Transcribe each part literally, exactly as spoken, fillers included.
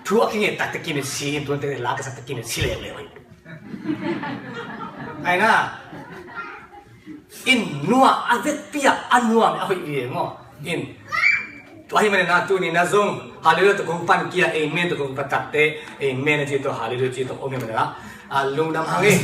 Thu a kingeh takte kimet si in, tuate la ka sakte kimet si leuleu hi. Aina, in nuam a vekpi-a a nuam a hoih hi maw. In tua hi manin ah tuni-in ah zong Hallelujah tawh kong pan kei a, Amen tawh kong pan takte, Amen a ci tawh Hallelujah ci tawh om hi manin ah, a lungdam hang hi.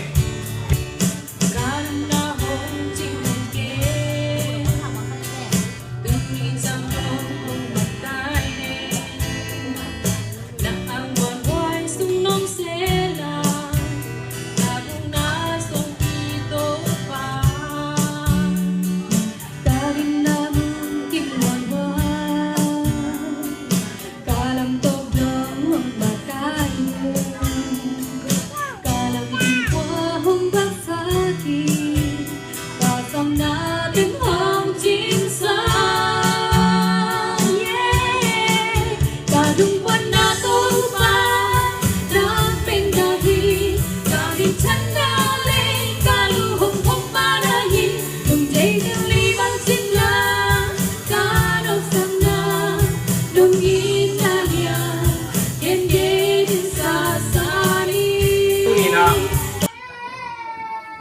Tuni-in ah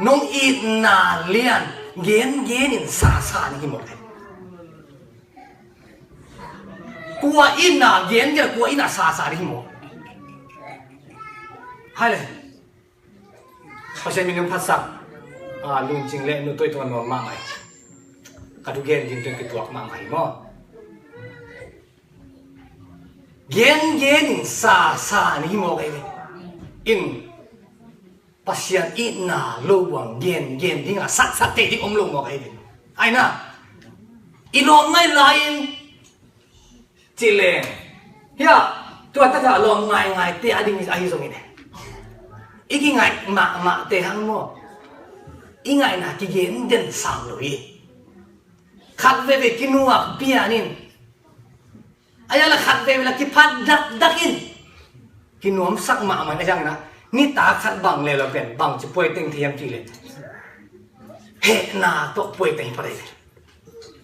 nong itna lian gengen in sasa ni hi maw. Kua itna gengen, kua itna sasa ni hi maw. Hai le. Pasian min hong phatsak, a, Lun Cing le Nu Toi tungah nuam mahmah hi. Ka thugen ding teng kituak mahmah hi maw. Gengen in sasa ni hi maw kei ve. In Pasian itna lo buang gengen ding a saksak te ding om lo maw kei ve. Aina, i lawm ngai lai-in ci leng, hia, tua takah lawm ngaingai te a ding ahi zongin e, i kingaih mahmah te hang maw, i ngaihna kigen den sam lo hi. Khat veve kinuak pian in, a yala khat veve la kiphat dakdak in kinuamsak mahmah in a hiangna, nitak khat bang le lo pen bang ci puai teng thei hiam ci le, hehna tawh puai teng hi pah hi.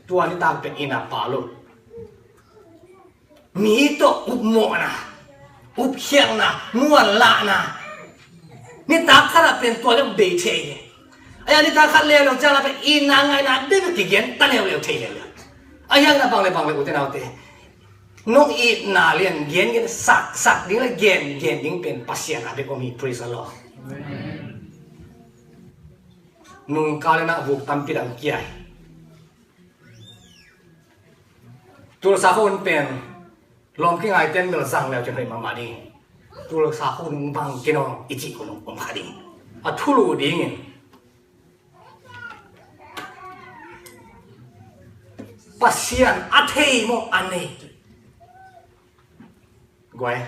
Tua nitak pen ina pa lo. Mi tawh upmawhna, upkhialhna, muanlahna, nitak khatah pen tua leh bei thei hi. A ya nitak khat leuleu ciang la pen itna ngaihna bek kigen ta leuleu thei leuleu. A hiangna bang le bang le ute naute, nong itna lian gengen saksak ding le gengen ding pen Pasian a bek om hi. Praise the Lord. Nungkal in ah vuk tampi dang kia hi. Tulsa khua hun pen lawm kingai ten bel zang leu cin hoih mahmah ding. Tulsa khua hun bang kinaw i cih khua hun om kha ding. A thulu dingin Pasian a thei maw a nei? Guai.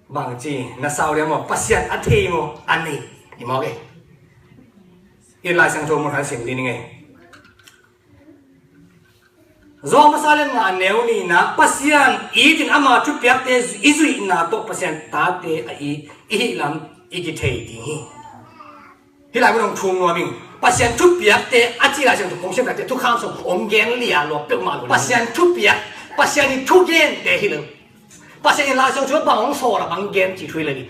Bangci na sau dia maw, Pasian a thei maw a nei? I mawk e. I Lai Siangtho mun khat sim ding ing e. Rom masa lian nga a neu nihna, Pasian itin ama thupiakte i zuihna tawh Pasian tate a it i hih lam i kithei ding hi. Hih lai mun hong thum nuam ing. Pasian thupiakte a ci Lai Siangtho kong siamte thukham sung hong gen lia lua peuhmah lo. Pasian thupiak, Pasian i thugente hi lo. Pasian in Lai Siangtho bang hong sawl a bang gen cih thu hi lo ding.